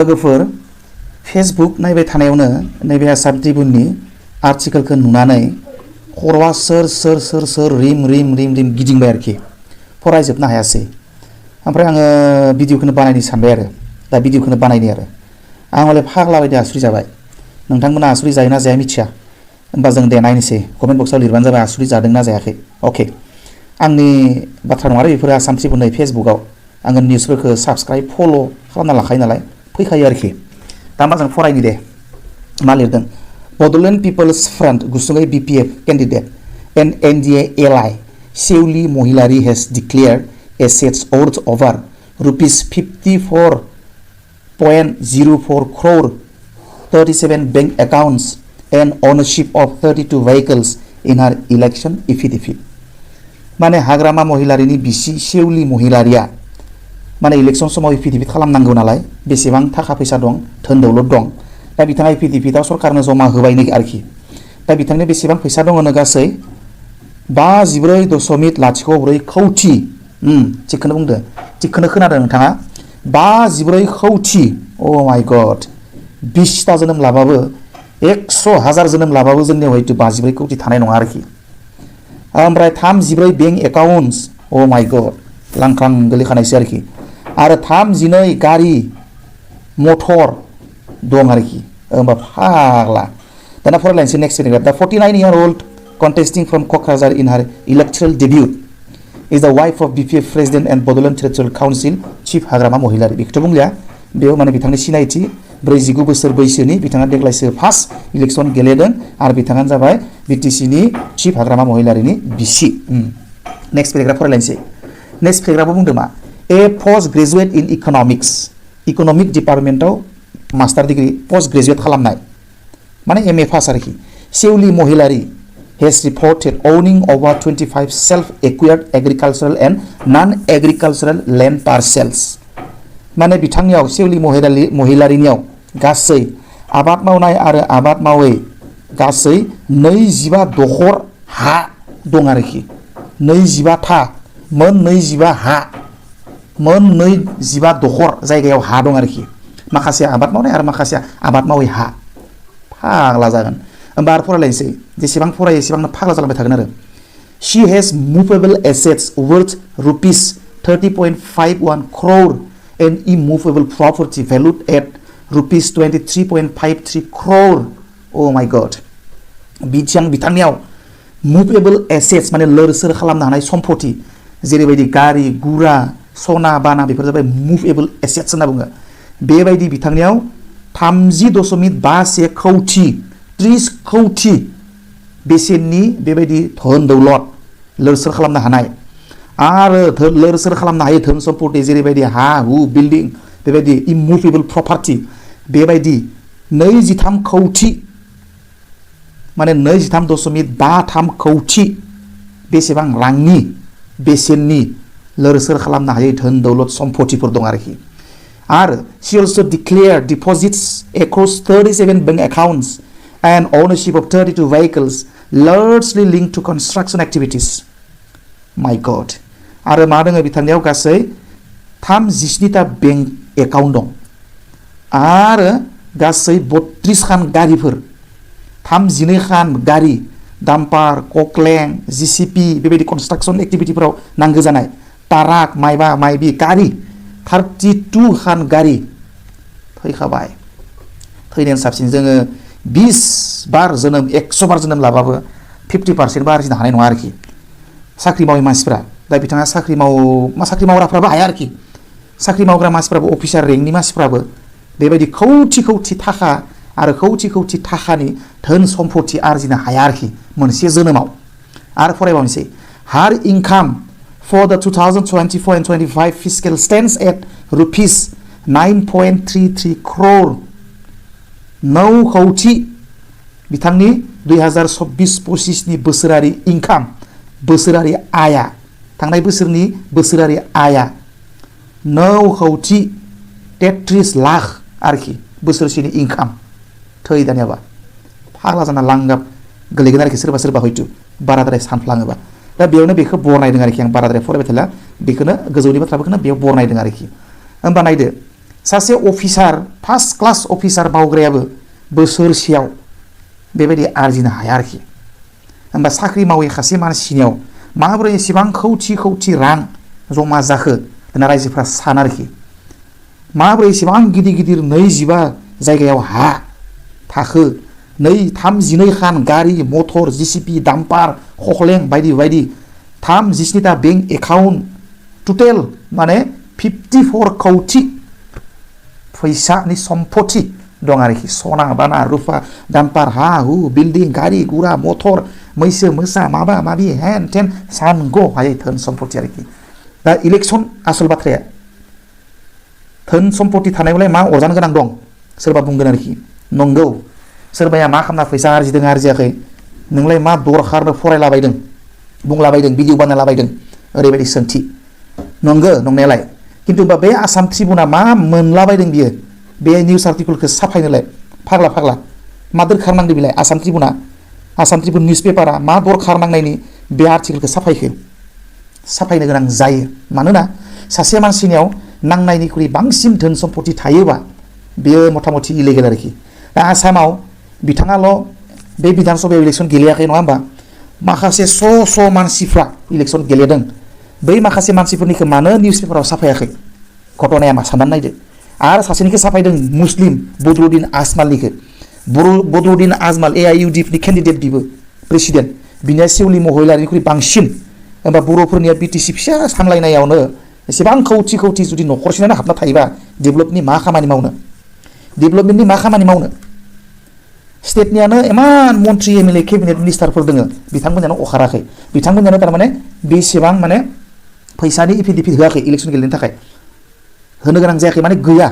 लोगोफोर फेसबुक नायबाय थानायावनो नैबे आसाम ट्रिब्युननि आर्टिकेलखौ नुनानै खर'आ सोर रिम गिदिंबाय आरोखि फरायजोबनो हायासै ओमफ्राय आङो भिडिअखौनो बानायनो सानबाय आरो दा भिडिअखौनो बानायनि आरो आं हले फाग्ला बायदि आसुरि जाबाय नोंथांमोना आसुरि जायोना जाया मिथिया होमबा जों दे नायनोसै कमेन्ट बक्सआव लिरबानो जाबाय आसुरि जादोंना जायाखै अके आंनि बाथ्रा नङा आरो बेफोरो आसाम ट्रिब्युननि फेसबुकआव आङो निउसफोरखौ साबस्क्राइब फल' खालामना लाखायो नालाय फैखायो आरोखि दा होमबा जों फरायनि दे मा लिरदों बड'लेण्ड पिपल्स फ्रन्ट गुसुङै BPF candidate and NDA ally Sewli Mahilary has declared assets worth over rupees 54.04 crore 37 bank accounts and ownership of 32 vehicles in her election affidavit माने हाग्रामा महिलारिनि बिसि सेउलि महिलारिया माने इलेक्शन समाव एफिडेविट खालामनांगौ नालाय बेसेबां थाखा फैसा दं धोन दौलत दं दा बिथाङा एफिडेविटआव सरकारनो जमा होबायनो आरोखि दा बिथांनो बेसेबां फैसा दङ नो गासै 54.04 कौटि थिगखौनो बुंदो थिगखौनो खोनादों नोंथाङा 54 कौटि अ माय गड 20टा जोनोम लाबाबो 100,000 जोनोम लाबाबो जोंनियाव हयथ' 54 कौटि थानाय नङा आरोखि ओमफ्राय 34 बेंक एकाउन्ट्स अ माय गड लांखां गोलैखानायसो आरोखि आरो 32 गारि मटर दं आरोखि होमबा फाग्ला दाना फरायलायनोसै नेक्स्ट पेराग्राफ दा 49-year-old contesting from Kokrazar in her electoral debut is the wife of BPF President and Bodoland Territorial Council Chief हाग्रामा महिलारि बेखौथ' बुंलिया बेयाव माने बिथांनि सिनायथि 49 बोसोर बैसोनि बिथाङा देग्लायसो फार्स्ट इलेक्शन गेलेदों आरो बिथाङानो जाबाय बिटिसिनि चिफ हाग्रामा महिलारिनि बिसि नेक्स्ट पेराग्राफ फरायलायनोसै नेक्स्ट पेराग्राफआव बुंदों मा a post graduate in economic डिपार्टमेन्टआव मास्टार डिग्री पोस्ट ग्रेजुएट खालामनाय माने एमए पास आरोखि सेउलि महिलारि has reported owning over 25 self-acquired agricultural and non-agricultural land parcels माने बिथांनियाव सेउलि महिलारिनियाव गासै आबाद मावनाय आरो आबाद मावै गासै 25 दखर हा दं आरोखि 25 था मोन 25 हा मोन 25 दखर जायगायाव हा दं आरोखि माखासे आबाद मावनाय आरो माखासे आबाद मावै हा फाग्ला जागोन होमबा आरो फरायलायनोसै जेसेबां फरायो एसेबांनो फाग्ला जालांबाय थागोन आरो she has movable assets worth rupees 30.51 crore and immovable property valued at rupees 23.53 crore oh my god बिथांनियाव movable assets माने लोरसोर खालामनो हानाय सम्पति जेरैबायदि गारि गुरा सना बाना बेफोर जाबाय movable assets होनना बुङो बेबायदि बिथांनियाव 30.51 कौटि 30 कौटि बेसेननि बेबायदि धोन दौलत लोरसोर खालामनो हानाय आरो लोरसोर खालामनो हायै धोन सम्पति जेरैबायदि हा हु बिल्डिं बेबायदि इमुभेबल प्रपार्टि बेबायदि 23 कौटि माने 23.53 कौटि बेसेबां रांनि बेसेननि लोरसोर खालामनो हायै धोन दौलत सम्पतिफोर दं आरोखि आरो she also declared deposits across 37 bank accounts and ownership of 32 vehicles largely linked to construction activities my god आरो मा दङ बिथांनियाव गासै 37टा बेंक एकाउन्ट दं आरो गासै 32 खान गारिफोर 32 खान गारि डाम्पार कक्लें जिसिपि बेबायदि कनस्ट्राक्शन एक्टिभिटिफोराव नांगौ जानाय टाराक माइबा माइबि गारि 32 खान गारि फैखाबाय थैनायानो साबसिन जोङो 20 बार जोनोम 100 बार जोनोम लाबाबो 50% बा आरजिनो हानाय नङा आरोखि साख्रि मावै मानसिफ्रा दा बिथाङा साख्रि मावग्राफ्राबो हाया आरोखि साख्रि मावग्रा मानसिफ्राबो अफिसार रेंकनि मानसिफ्राबो बेबायदि कौटि थाखा आरो कौटि थाखानि धोन सम्पति आरजिनो हाया आरोखि मोनसे जोनोमाव आरो फरायबावनोसै हार income for the 2024 and 25 fiscal stands at rupees 9.33 crore 9 कौटि बिथांनि 2024-25 नि बोसोरारि इनकाम बोसोरारि आया थांनाय बोसोरनि बोसोरारि आया 9 कौटि 33 लाख आरोखि बोसोरसेनि इनकाम थै दानियाबा फाग्ला जाना लांगाब गोलैगोन आरोखि सोरबा हयथ' बाराद्राय सानफ्लाङोबा दा बेयावनो बेखौ बरनायदों आरोखि आं बाराद्राय फरायबाय थाला बेखौनो गोजौनि बाथ्राफोरखौनो बेयाव बरनायदों आरोखि होमबा नायदो सासे अफिसार फार्स्ट क्लास अफिसार मावग्रायाबो बोसोरसेयाव बेबायदि आरजिनो हाया आरोखि होमबा साख्रि मावै सासे मानसिनियाव माबोरै एसेबां खौथि रां जमा जाखो होनना रायजोफ्रा सान आरोखि माबोरै एसेबां गिदिर गिदिर 25 जायगायाव हा थाखो 32 खान गारि मटर जिसिपि डाम्पार खख्लें बायदि बायदि 37टा बेंक एकाउन्ट टटेल माने 54 कौटि फैसानि सम्पति दं आरोखि सना बाना रुफा डाम्पार हा हु बिल्डिं गारि गुरा मटर मैसो मोसा माबा माबि हेन टेन सानगौ हायै धोन सम्पति आरोखि दा इलेक्सन आसल बाथ्राया धोन सम्पति थानायलाय मा अरजानो गोनां दं सोरबा बुंगोन आरोखि नंगौ सोरबाया मा खालामना फैसा आरजिदों आरजियाखै नोंलाय मा दरखारनो फरायलाबायदों बुंलाबायदों भिडिअ बानायलाबायदों ओरैबायदि सोंथि नंगौ नंनायालाय किन्तु बे आसाम ट्रिबुना मा मोनलाबायदों बियो बे निउस आर्टिकलखौ साफायनोलाय फाग्ला मा दरखार नांदों बिलाय आसाम ट्रिबुन निउस पेपारा मा दरखार नांनायनि बे आर्टिकलखौ साफायनो गोनां जायो मानोना सासे मानसिनियाव नांनायनिख्रुइ बांसिन धोन सम्पति थायोबा बेयो मथामथि इलिगेल आरोखि दा आसामाव बिथाङाल' बे बिधान सभायाव इलेक्सन गेलेयाखै नङा होमबा माखासे स' मानसिफ्रा इलेक्सन गेलेदों बै माखासे मानसिफोरनिखौ मानो निउस पेपाराव साफायाखै घटनाया मा साननानै नायदो आरो सासेनिखौ साफायदों मुस्लिम बदरुद्दिन आजमालनिखौ बदरुद्दिन आजमाल AIUDF नि केन्डिडेट बिबो प्रेसिडेन्ट बिनिया सेउलि महिलारिनिख्रुइ बांसिन होमबा बर'फोरनिया BTC फिसा सामलायनायावनो एसेबां खौथि जुदि न'खरसेयानो हाबना थायोबा डेभेलपमेन्टनि मा खामानि मावनो स्टेटनियानो इमान मन्त्रि MLA केबिनेट मिनिस्टारफोर दोङो बिथांमोनानो अखाराखै बिथांमोनानो थारमाने बेसेबां माने फैसानि एफिडेभिट होआखै इलेक्सन गेलेनो थाखाय होनो गोनां जायाखै माने गैया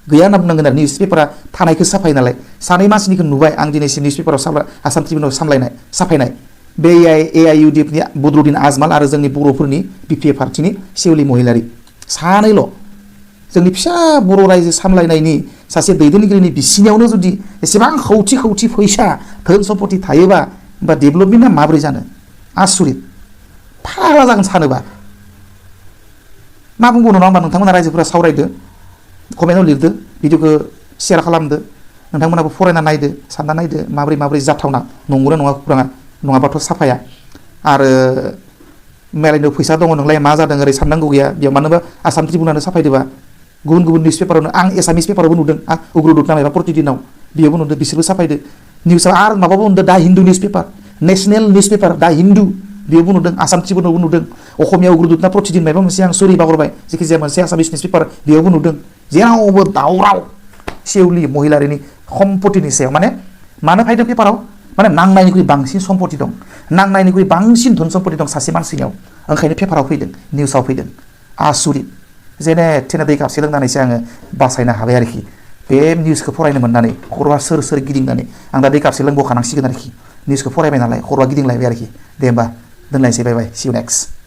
होनना बुंनांगोन आरो निउस पेपारा थानायखौ साफाय नालाय सानै मानसिनिखौ नुबाय आं दिनैसिम निउस पेपाराव आसाम ट्रिबुनाव साफायनाय बे AIUDF नि बदरुद्दिन आजमाल आरो जोंनि बर'फोरनि BPA पार्टिनि सेउलि महिलारि सानैल' जोंनि फिसा बर' रायजो सामलायनायनि सासे दैदेनगिरिनि बिसिनियावनो जुदि एसेबां खौथि फैसा धोन सम्पति थायोबा होमबा डेभेलपमेन्टआ माबोरै जानो आसुरित फाग्ला जागोन सानोबा मा बुंबावनो नङा होमबा नोंथांमोना रायजोफोरा सावरायदो कमेन्टआव लिरदो भिडिअखौ शेयार खालामदो नोंथांमोनाबो फरायना नायदो सानना नायदो माबोरै जाथावना नंगौना नङा खौराङा नङाबाथ' साफाया आरो मेलायनो फैसा दङ नोंलाय मा जादों ओरै साननांगौ गैया बेयाव मानोबा आसाम ट्रिबुनानो साफायदोबा गुबुन निउस पेपारावनो आं एसामिस पेपारावबो नुदों उग्रदुत नामा प्रतिदिनाव बेयावबो नुदों बिसोरबो साफायदो निउसआव आरो माबाबो नुदों दा Hindu news paper national news paper दा हिन्दु बेयावबो नुदों आसाम ट्रिबुनावबो नुदों असमिया उग्रदुतना प्रतिदिन माबा मोनसे आं सरि बागरबाय जेखिजाया मोनसे आसामिस निउस पेपार बेयावबो नुदों जेरावबो दावराव सेउलि महिलारिनि सम्पतिनि सायाव माने मानो फायदों पेपाराव माने नांनायनिख्रुइ बांसिन सम्पति दं नांनायनिख्रुइ बांसिन धन सम्पति दं सासे मानसिनियाव ओंखायनो पेपाराव फैदों निउसाव फैदों आसुरित जेने थेने दै कापसे लोंनानैसो आङो बासायनो हाबाय आरोखि बे निउसखौ फरायनो मोननानै खर'आ सोर गिदिंनानै आं दा दै कापसे लोंबोखानांसिगोन आरोखि निउसखौ फरायबाय नालाय खर'आ गिदिंलायबाय आरोखि दे होमबा दोनलायनोसै बाय बाय see you next